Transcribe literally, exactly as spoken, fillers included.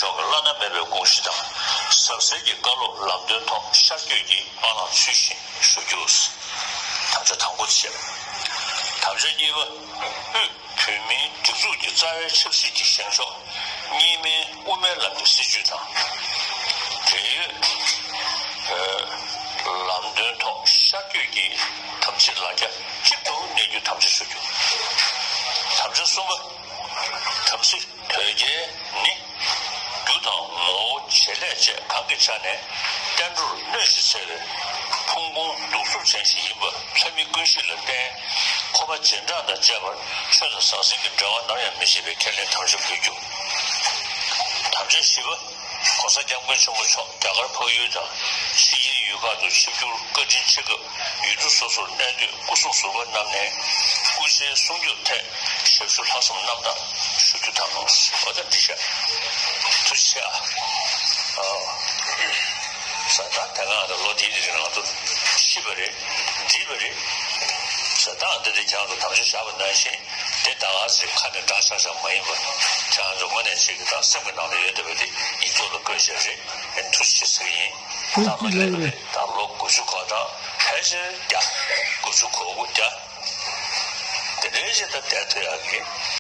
མཆོག་གི་བླ་ན་མེད་པའི་དགོངས་གཞི་དང་། ཟབ་གསལ་གྱི་བཀའ་སློབ་ལམ་སྟོན་ཐོག་ཤར་བསྐྱོད་ཀྱིས་སྤང་བླང་ཚུལ་བཞིན་ཞུ་རྒྱུ། དམ་བཅའ་དང་པོ་བྱས། དམ་བཅའ་གཉིས་པ། དབུས་བོད་མིའི་སྒྲིག་འཛུགས་ཀྱི་རྩ་བའི་ཆབ་སྲིད་ཀྱི་བཞེངས་ཕྱོགས་གཉིས་སྨན་དབུ་མའི་ལམ་གྱི་སྲིད་བྱུས་དང་། འབྲེལ་ཡོད་ལམ་སྟོན་ཐོག་ཤར་བསྐྱོད་ཀྱིས་དམ་ཚིག་ལ་རྒྱ་གཅིག་ཏུ་གནས་རྒྱུ་དམ་བཅའ་ཞུ་རྒྱུ། དམ་བཅའ་གསུམ་པ། དམ་ཚིག་དོལ་རྒྱལ་ནི། རྒྱུ་དང་ངོ་བོ་བྱེད་ལས་བཅས་གང་གི་ཆ་ནས་བསྟན་འགྲོར་གནོད་བྱེད་འཚེ་བའི་ཕུང་ཁུངས་གདུག་རྩུབ་ཅན་ཞིག་ཡིན་པ་ལྷ་མི་ཀུན་ཤེས་ལ་བརྟེན། ཁོ་པ་རྗེས་འབྲང་དང་བཅས་པར་ཆོས་དང་ཟང་ཟིང་གི་འབྲེལ་བ་ནམ་ཡང་མི་བྱེད་པའི་ཁས་ལེན་དམ་བཅའ་འབུལ་རྒྱུ། དམ་བཅའ་བཞི་པ། ༸གོང་ས་༸སྐྱབས་མགོན་ཆེན་པོ་མཆོག་རྒྱ་གར་འཕགས་ཡུལ་དང་ཕྱི་རྒྱལ་ཡུལ་ཁག་ཏུ་ཆིབས་བསྒྱུར་བཀའ་དྲིན་ཆེ་སྐབས། ཡུལ་གྲུ་སོ་སོར་གནས་སྡོད་སྐུ་སྲུང་ཟུར་པ་རྣམས་ནས་སྐུ་ཕྱྭའི་གསུང་སྐྱོབ་ཐད་ཞབས་ཞུ་ལྷག་བསམ་རྣམ་དག་ཞུ་རྒྱུ་དང་། འོ་ད་འདི་བཞག་ཐུགས་རྗེ་ཆེ་ཨ། ཟ་ད་ད་ང་ལ་ལོ་འདིའི་རིང་ང་ཚོ་ཤི་བ་རེད། འདྲིས་པ་རེད། ཟ་ད་འདི་འདི་ཀྱང་དུ་དམ་བཅའ་བཞག་པ་ནང་བཞིན་དེ་ད་ང་ཚོའི་ཁ་ནས་བསྒྲགས་བཞག་བཞག་མ་ཡིན་པ། ཁྱེད་རང་ཚོ་དངོས་གནས་ཅིག་གི་ད་སེམས་ཀྱི་ནང་ལ་ཡོད་བསྡད་པ་དེ་ཡིག་ཐོག་ལ་བཀོད་བཞག་རེད། ཨེ་ཐུགས་རྗེ་ཆེ་ཟེར་གྱི་ཡིན། ད་ལོ་ལེགས་པ་རེད། ད་ལོ་དགུ་བཅུ་གོ་གྲངས་ཕལ་ཆེར་བརྒྱ། དགུ་བཅུ་གོ་དགུ་བརྒྱ། དེ་འདྲའི་ཞིག་ད་བསྡད་ཐུབ་ཡག་གི་